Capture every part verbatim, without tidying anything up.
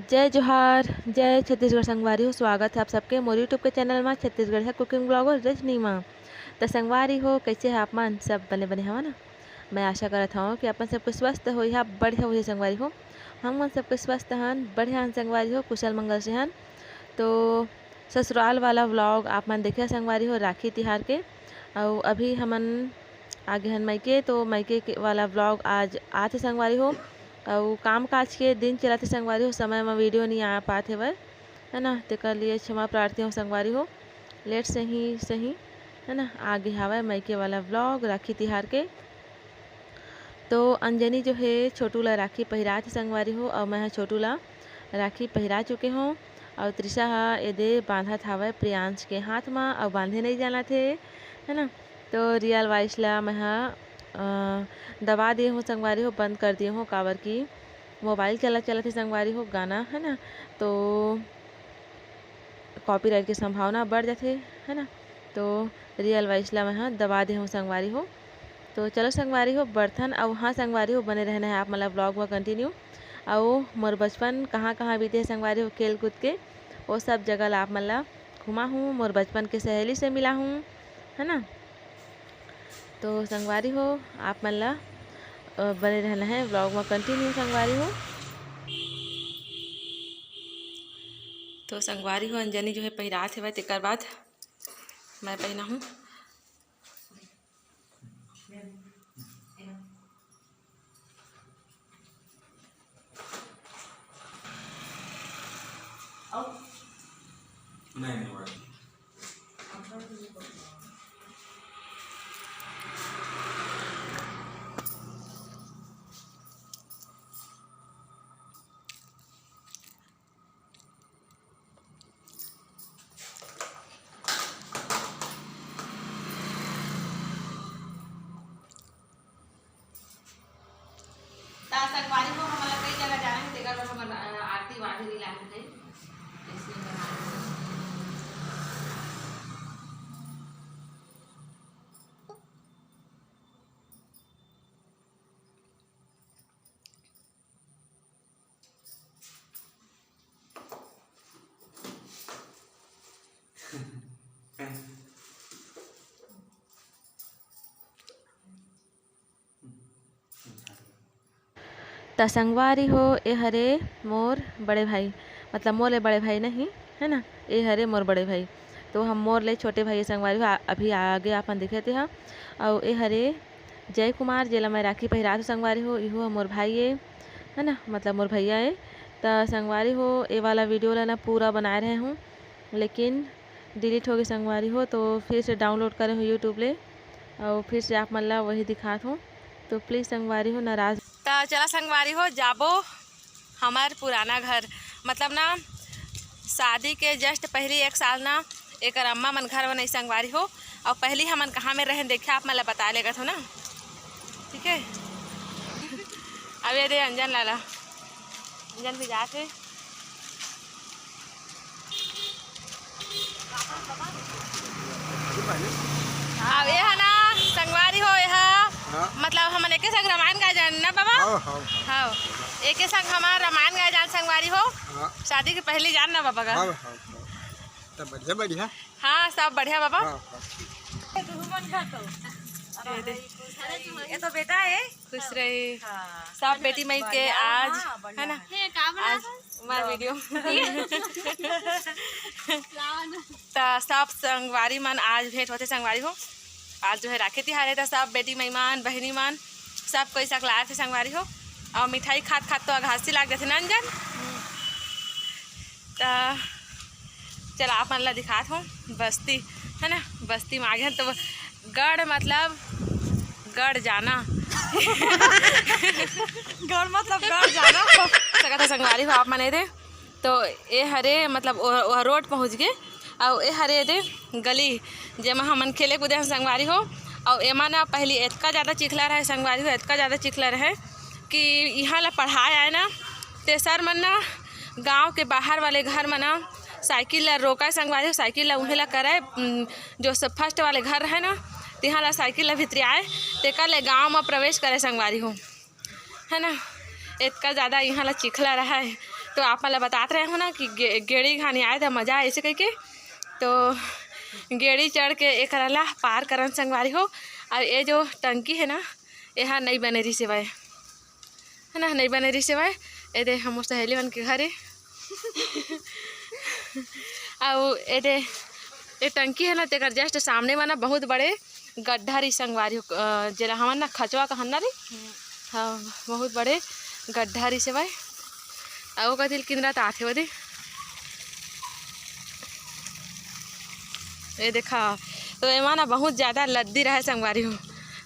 जय जोहार, जय छत्तीसगढ़ संगवारी हो। स्वागत है आप सबके मोर YouTube के चैनल मा, छत्तीसगढ़िया कुकिंग ब्लॉगर रजनी मा। त संगवारी हो, कैसे है आप मन? सब बने बने हवा ना? मैं आशा करत हवं कि अपन सबके स्वस्थ होई हा, बढ़िया होई संगवारी हो। हम मन सबके स्वस्थ हन, बढ़िया हन संगवारी हो, कुशल मंगल से हन। तो ससुराल वाला व्लॉग आप मन देखे संगवारी हो, राखी तिहार के। अउ अभी हमन आगे हन मइके, तो मइके के वाला व्लॉग आज आथे संगवारी हो। अउ काम काज के दिन चलत हे संगवारी हो, समय म वीडियो नइ आ पात हेवय, है ना, तेकर लिए क्षमा प्रार्थी हूँ संगवारी हो। लेट से ही सही, है ना, आगे हावय मइके वाला व्लॉग राखी तिहार के। तो अंजनी जो है छोटू ला राखी पहिरात हे संगवारी हो, अउ मैं ह छोटू ला राखी पहिरा चुके हूँ। अउ त्रिशा ह एदे बांधत हावय प्रियांश के हाथ मा, अउ बांधे नइ जानत हे, है ना। तो रियल वॉइस ला मैं ह, अ, दबा दिए हूँ संगवारी हो, बंद कर दिए हूँ, काबर कि मोबाइल चलत चलत हे संगवारी हो, गाना, है ना, तो कॉपीराइट के संभावना बढ़ जाथे, है ना। तो रियल वॉइस ला मैं ह दबा दे हूँ संगवारी हो। तो चलो संगवारी हो, बर्तन अउ हाँ संगवारी हो, बने रहना है आप मन ला व्लॉग में कंटिन्यू। अउ मोर बचपन कहाँ कहाँ बीते है संगवारी हो, खेल कूद के, वो सब जगह ला आप मन ला घुमा हूँ, मोर बचपन के सहेली से मिला हूँ, है ना। तो संगवारी हो, आप मन ला, अ, बने रहना है व्लॉग में कंटिन्यू संगवारी हो। तो संगवारी हो, अंजनी जो है पहिरात हेवय, तेकर बाद मैं पहिना हूँ। नहीं, नहीं, वो त संगवारी हो, हमन ला कई जगह जाना हे, तेकर बर हमन, अ, आरती वादे नइ लाने हन, इसलिए बना रहे हैं। त संगवारी हो, ए हरे मोर बड़े भाई, मतलब मोर ले बड़े भाई नहीं, है ना, ए हरे मोर बड़े भाई। तो हम मोर ले छोटे भाई संगवारी हो, आ-, अभी आगे आपन दिखे ते हा। अउ ए हरे जय कुमार, जेला मैं राखी पहिरात हूँ संगवारी हो, इहू ह मोर भाई ए, है ना, मतलब मोर भैया ए। त संगवारी हो, ए वाला वीडियो ला ना पूरा बनाए रहे हूँ, लेकिन डिलीट हो गए संगवारी हो, तो फिर से डाउनलोड करे हूँ YouTube ले, अउ फिर से आप मन ला वही दिखात हूँ। तो प्लीज संगवारी हो, नाराज। त चला संगवारी हो, जाबो हमर पुराना घर, मतलब ना, शादी के जस्ट पहली एक साल ना, एकर अम्मा मन घर बनाई संगवारी हो। अउ पहली हमन कहाँ में रहेन, देखे आप मन ला बताए लेगत हो ना, ठीक है। अब ये दे अंजन लाला, अंजन भी जात हे। अब ये हा ना संगवारी हो, ये हा, हाँ। मतलब हमन एके संग रामायण गाए जान ना बाबा? हाँ, हाँ, हाँ। हाँ, एके संग हमार रामायण गाए जान संगवारी हो। हाँ। शादी के पहली जान ना बाबा का? हाँ, हाँ, हाँ। तब बढ़िया, बढ़िया। हाँ, सब बढ़िया बाबा। हाँ, हाँ। ये तो बेटा है। खुश रही। हाँ। सब बेटी मई के आज, है ना? आज हमार वीडियो। त सब संगवारी मन आज भेंट होथे संगवारी हो। आज जो है राखी तिहार है, त सब बेटी मई मन, बहिनी मन, सब कोई सकलाए थे संगवारी हो। अउ मिठाई खात खात तो अघासी लाग जाथे ना अंजन। त चला आप मन ला दिखात हूँ बस्ती, है ना, बस्ती में आ गए हैं। तो गढ़ मतलब गढ़ जाना। गढ़ मतलब गढ़ जाना। सकत हे संगवारी हो आप मन एदे, तो ए हरे मतलब ओ, ओ रोड पहुँच गए। अउ ए हरे एदे गली, जेमा हमन खेले कूदे हन संगवारी हो। अउ एमा ना पहली एतका ज़्यादा चिखला रहे संगवारी हो, एतका ज़्यादा चिखला रहे कि इहाँ ला पढ़ाए आए ना, ते सर मन ना गांव के बाहर वाले घर में ना साइकिल ला रोकाए संगवारी हो, साइकिल ला उहें ला कराए, उम, जो सब फर्स्ट वाले घर रहे ना, तिहाँ ला साइकिल ला भितरियाए, तेकर ले गांव में प्रवेश करे संगवारी हो, है ना। इतका ज़्यादा यहाँ ला चिखला रहा है, तो आप मन ला बतात रहे हो ना कि गे-, गेड़ी घानी आए था, मज़ा आए ऐसे कह के। तो गेड़ी चढ़ के एकरा ला पार करन संगवारी हो। और ये जो टंकी है ना, ये हा नई बने रही सेवाए, है ना, नई बने रही सेवाए। ये दे हमर सहेली मन के घर है। अउ ये दे, ये टंकी है ना, तेकर just सामने में ना बहुत बड़े गड्ढा रही संगवारी हो, अ, जेला हमन ना खचवा कहन ना रे। हाँ, बहुत बड़े गड्ढा रही सेवाए। अउ ओकर दिल किंदरा तात हे वो दे। ये देखा, तो एमा ना बहुत ज़्यादा लद्दी रहे संगवारी हो,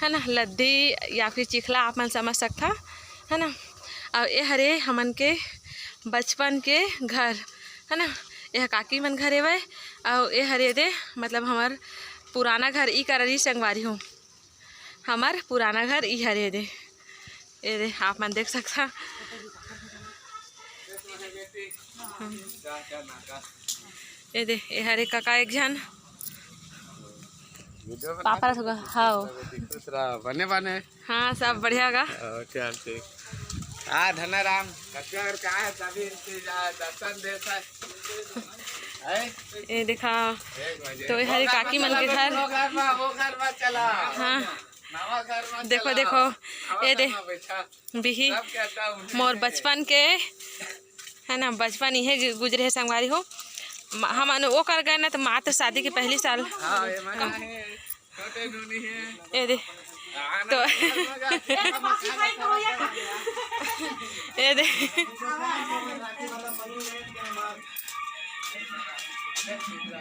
है ना, लद्दी या फिर चिखला आप मन समझ सकथा, है ना। और ये हरे हमन के बचपन के घर, है ना, ये काकी मन घर हेवय। और ये हरे दे, मतलब हमर पुराना घर ई करा रही संगवारी हो, हमर पुराना घर ई हरे दे। ये दे, आप मन देख सकथा। ये दे, ये हरे काका एक झन। पापा रथ गा, हाव। खुश रहा, बने बने। हाँ, सब बढ़िया गा। ओ, चल ठीक। आ धनाराम, ककर का है, तभी इनकी जा-, दर्शन दे सर। हैं? ये देखा, एक बजे। तो ये हरे काकी मन के घर। वो घर में, वो घर में चला। हाँ। नवा घर में देखो, चला। देखो, नवा ये घर दे। में बैठा। बिही सब कहता हूँ। मोर बचपन के, है ना, बचपन इहे गु-, गुजरे है संगवारी हो। म-, हमन ओकर गए ना तो मात्र शादी के पहली साल। हाँ, ये मना है, छोटे नूनी है। ये दे। हाँ, तो ना, ये दे।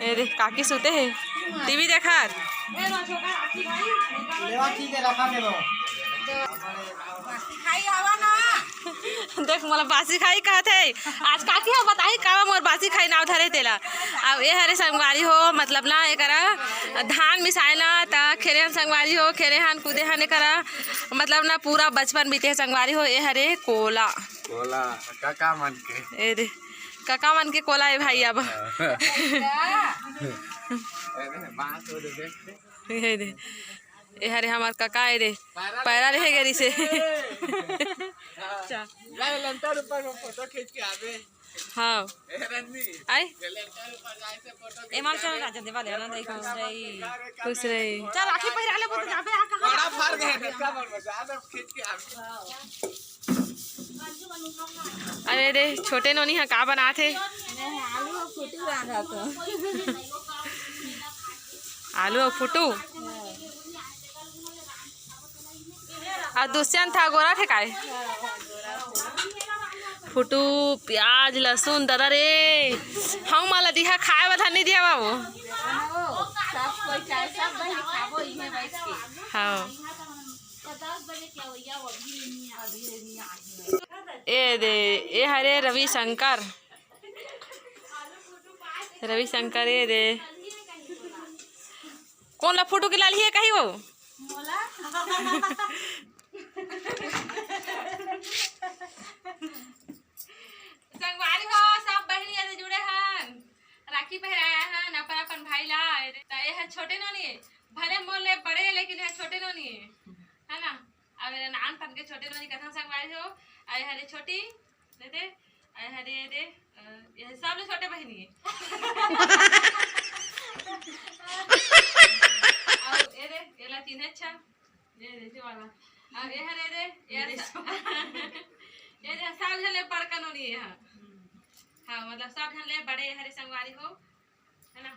ए दे, काकी सुते हे, टीवी देखत। लेवा, ठीक है, रखा दे दो। देख, मोला बासी खाई कहत हे। आज काकी ह बताही, का मोर बासी खाई नाव धरे तेला। अब ए हरे संगवारी हो, मतलब ना, एकरा धान मिसाए ना, त खेले हन संगवारी हो, खेले हन, कूदे हन, एकरा मतलब ना, पूरा बचपन बीते हे संगवारी हो। ए हरे कोला। कोला, काका मन के। ए दे, काका मन के कोला ए भाई अब। अरे, बांस हो दे, देख। ए दे, ए हरे हमर काका ए दे, पैरा ले गे रिसे। जा, लंतर ऊपर में फोटो खींच के आबे। हाँ। ए रन्नी, आई। ये लंतर ऊपर जाए से फोटो खींच एमन के चल आबे। राजा देवा ले आनंद रही, खुश रही। खुश रही। चल, राखी पहिरा ले, बोल, जाबे, आ, कहाँ बड़ा फर्क है, देखा मन में, जा, अब खींच के आबे। अरे रे, छोटे नोनी ह का बनात हे? मैं आलू अउ फुटू रांधत हूँ। आलू अउ फुटू? अउ दुष्यंत ह गोरा थे काय? फुटू, प्याज, लहसुन, दादा रे, हम मला दिहा खाए बर धन नहीं दिहा बाबू। सब कोई चाहे, सब बहिनी खाबो इहे बैठ के। हाँ। ए दे, ए हरे रविशंकर, रविशंकर, ए दे। कौन ला फोटो के लाल ही है कही वो? संगवारी हो, सब बहिनी ए दे जुड़े हन, राखी पहराए हन अपन अपन भाई ला। त ए ह छोटे नोनी, भले मोर ले बड़े हे, लेकिन ए ह छोटे नोनी हे, है ना? अब ए नान पन के छोटे नोनी कथन संगवारी हो। आ ए हरे छोटी, दे दे, आ ए हरे दे, अ, ए सब ले छोटे बहिनी हे। अउ ए दे, एला चिन्हे अच्छा। ये दे, ये वाला। अब ये हरे दे, ये ये सा-, ये दे, सब झन ले बड़का नोनी ये हा। हाँ, मतलब सब झन ले बड़े हरे संगवारी हो, है ना?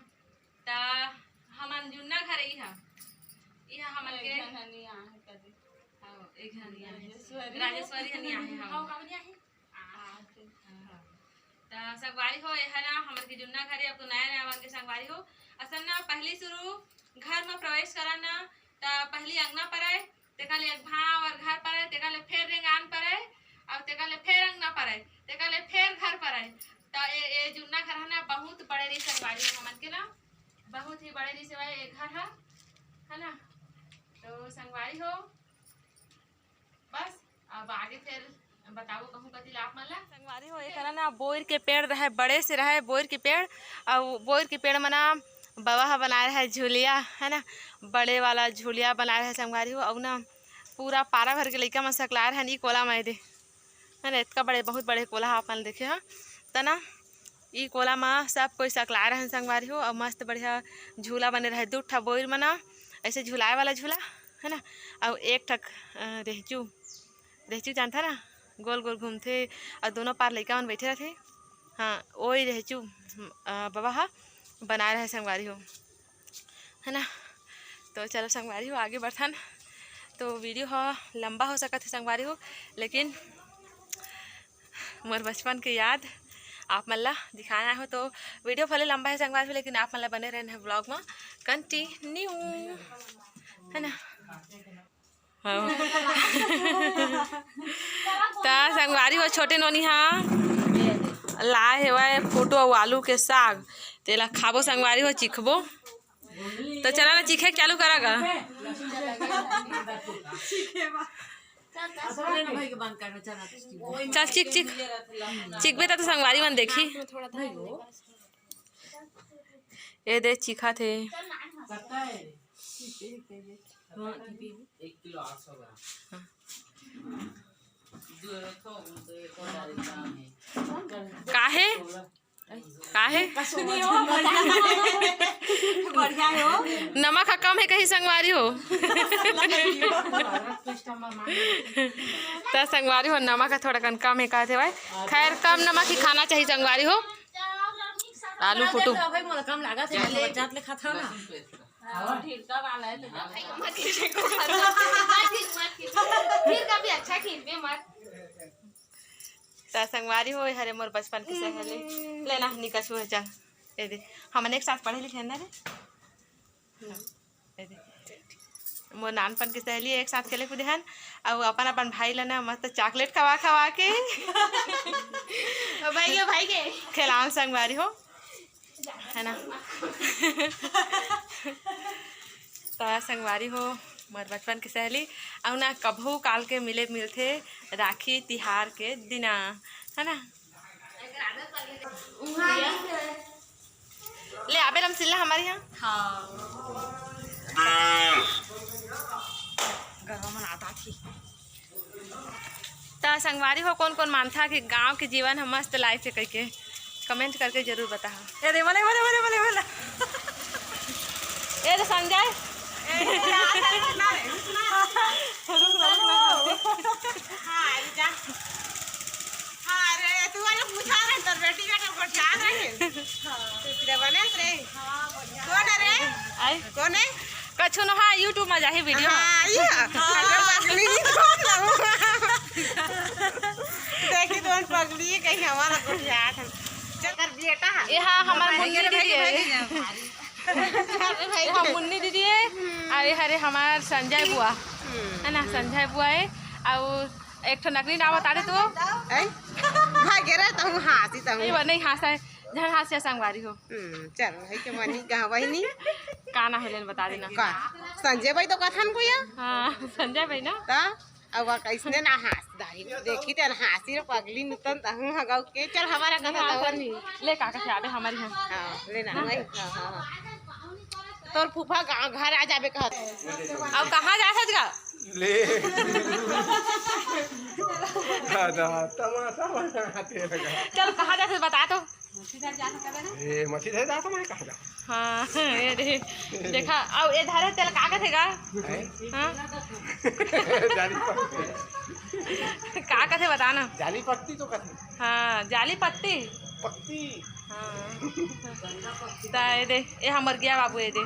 त हमन जुन्ना घर ई हा। ई हा हमन एक के झन हनी आहे कदे। हाँ, एक झन हनी आहे। राजेश्वरी। राजेश्वरी हनी आहे, हाँ। हाँ, का बनी आहे? हाँ। त संगवारी हो, ये है ना हमन के जुन्ना घर, अब तो नया नया बन के संगवारी हो। असन ना पहली शुरू घर में प्रवेश करन ना, त पहली अंगना परय, तेकर ले एक भांवर घर परय, तेकर ले फेर रेंगान परय, अउ तेकर ले फेर अंगना परय, तेकर ले फेर घर परय। त ए, ए जुन्ना घर ह ना बहुत बड़े रही संगवारी हो हमन के ना, बहुत ही बड़े रही सेवा ए घर ह, है ना। तो संगवारी हो, बस, अब आगे फिर बताबो कहूँ कति ला आप मन ला। संगवारी हो, एकरा ना बोइर के पेड़ रहे, बड़े से रहे बोइर के पेड़, अउ बोइर के पेड़ म ना बबा ह बनाए रहे झुलिया, है ना, बड़े वाला झुलिया बनाए रहे संगवारी हो। अउ ना पूरा पारा भर के लइका मन सकलाए रहे ई कोला म ए दे। है ना, इतका बड़े, बहुत बड़े कोला ह आप मन देखे ह। त ना, ई कोला म सब कोई सकलाए रहन संगवारी हो, अउ मस्त बढ़िया झूला बने रहे, दू ठा बोइर मन, ऐसे झुलाए वाला झूला, है ना, अउ एक ठक, अ, रेहचू, रेहचू जानथा ना, गोल गोल घूमथे, अउ दोनों पार लइका मन बैठे रहथे। हाँ, ओई रेहचू, अ, बबा ह बनाए रहे संगवारी हो, है ना। तो चलो संगवारी हो, आगे बढ़थन। तो वीडियो ह लंबा हो सकत हे संगवारी हो, लेकिन मोर बचपन के याद आप मन ला दिखाना हो। तो वीडियो भले लंबा हे संगवारी हो, लेकिन आप मन ला बने रहना हे ब्लॉग म कंटिन्यू, है ना। हाँ। त संगवारी हो, छोटे नोनी हा लाए हेवय फोटो अउ आलू के साग, तेला खाबो संगवारी हो, चिखबो। त चला ना, चीखे के चालू करा गा। चल, चीख, चीख। चीखबे त तो संगवारी मन देखी। ये दे, चीखा थे। एक किलो आठ सौ ग्राम। काहे? काहे? बढ़िया हो। नमक ह कम हे कहीं संगवारी हो। त संगवारी हो, नमक ह थोड़ा कन कम हे कहत हे भाई। खैर, कम नमक ही खाना चाहिए संगवारी हो। आलू फोटो। भाई, मोला कम लागत हे, मैं तो बच्चा ले खाता हूँ ना। हाँ, ढीलका वाला है तो जा। मत खींचे, मत खींचे, मत खींचे। फिर कभी अच्छा खींचबे मत। त संगवारी हो, हरे मोर बचपन के सहेली। ले ना, निकल छुए, चल। ए दे, हमन एक साथ पढ़े लिखे हन ना रे। ए दे। मोर नानपन के सहेली एक साथ खेले कूदे हन, अउ अपन अपन भाई ला ना मस्त चॉकलेट खवा खवा के। ओ भाई, ओ भाई के। खिलावन संगवारी हो। है ना। त संगवारी हो, मोर बचपन के सहेली, अउ ना कभू काल के मिले मिलथे राखी तिहार के दिना, है ना। ले आबे रमसिल्ला हमारे यहाँ। हाँ। गरवा मन आता थी। त संगवारी हो, कौन कौन मानथा कि गांव के जीवन ह मस्त लाइफ हे कहिके, कमेंट करके जरूर बताहा। ए रे, मले, मले, मले, मले, मले। ए रे संजय। ए, ए, आ, आ, आ, आ, आ। रुक, रुक, रुक, रुक। हाँ, आ जा। हाँ, अरे, तू वाला पूछा रहे, तोर बेटी का तो गोठियात रहे। हाँ। तू तेरा बने रे। हाँ, बढ़िया। कौन है रे? आई। कौन है? कछु न, हाँ, YouTube में जाही वीडियो। हाँ, ये। अगर पगली नहीं तो। देखी तो पगली है, कहीं हमारा गोठियात है। चल, कर बेटा है। ये हाँ, हमार भाई मुन्नी के दीदी भाई है। के भाई। ये हाँ, मुन्नी दीदी है। हम्म। अरे, हरे हमार संजय बुआ। हम्म। है ना, संजय बुआ है। अउ एक ठो नकली नाम बता दे तू। हैं? भाई गिरे तो हूँ हाँसी तो हूँ। नहीं, वो नहीं हाँसा है। झन हाँसिया संगवारी हो। हम्म, चल, भाई के मनी गाँव बहिनी। का ना होले बता देना। का? संजय भाई तो कथन को या? हाँ, संजय भाई ना। ता? अब वा कैसने ना हाँस दाई। देखी तेन हाँसी रे पगली नुतन तहूँ हगाऊ के। चल हमारा कथा नहीं, तवर नहीं। ले काका से आबे हमारी यहाँ। हाँ, ले ना, हाँ। वही, हाँ, हाँ, हाँ। तोर फूफा गाँव घर आ जाबे कहत। अब कहाँ जा सच गा? ले। दादा, तमाशा बनाते लगा। चल, कहाँ जाथे बता तो। ए, मछली धरे जात मैं कहाँ जा? हाँ, ये दे। देखा, अब ये धरे तेल का कथे गा? हैं? हाँ? जाली पत्ती। का कथे बता ना। जाली पत्ती तो कथे। हाँ, जाली पत्ती। पत्ती। हाँ। ता ये दे, ये हमर गया बाबू, ये दे।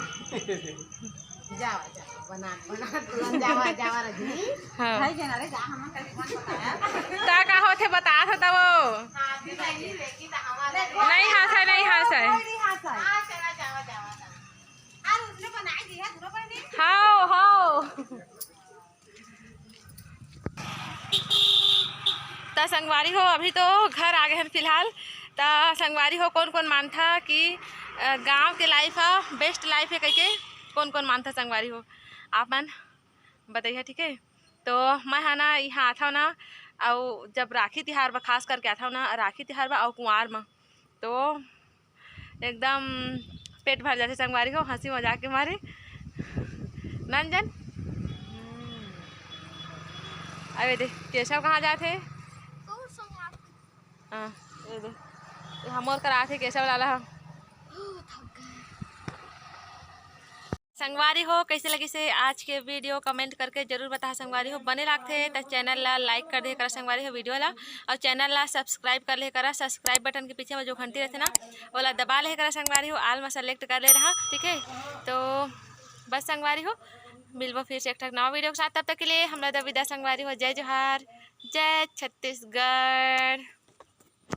जावा, जावा, बना, बना, तुरंत जावा, जावा, रजनी। हाँ। भाई के ना रे, जा, हमन का दुकान बताया। ता का होथे, बता था तब वो। हाँ, अभी नहीं, लेकिन हमारा नहीं हाँस है, नहीं हाँस है। कोई नहीं हाँस है। हाँ, चला, जावा, जावा, जावा। और उसने बनाई दी है, दोनों बहनें। हाओ, हाओ। त संगवारी हो, अभी तो घर आ गए हैं फिलहाल। त संगवारी हो, कौन कौन मानथा कि, अ, गांव के लाइफ ह बेस्ट लाइफ है कहिके, कौन कौन मानथा संगवारी हो, आप मन बताइए, ठीक है। तो मैं हा ना यहाँ आथव ना, अउ जब राखी तिहार बा, खास करके आथव ना राखी तिहार बा अउ कुंवार म, तो एकदम पेट भर जाथे संगवारी हो, हंसी मजाक के मारे। नंजन, अबे देख, केशव कहाँ जाथे? हाँ, ये दे। ये हमर करा आथे केशव लाला ह। संगवारी हो, कैसे लगिस हे आज के video, comment करके जरूर बताहा संगवारी हो। बने लागथे त channel ला like कर दे करा संगवारी हो, video ला, और channel ला subscribe कर ले करा। Subscribe button के पीछे में जो घंटी रहथे ना, ओला दबा ले करा संगवारी हो, all में select कर ले रहा, ठीक है। तो बस संगवारी हो, मिलबो फिर से एक ठक नवा video के साथ। तब तक के लिए हमला दे विदा संगवारी हो। जय जोहार, जय छत्तीसगढ़।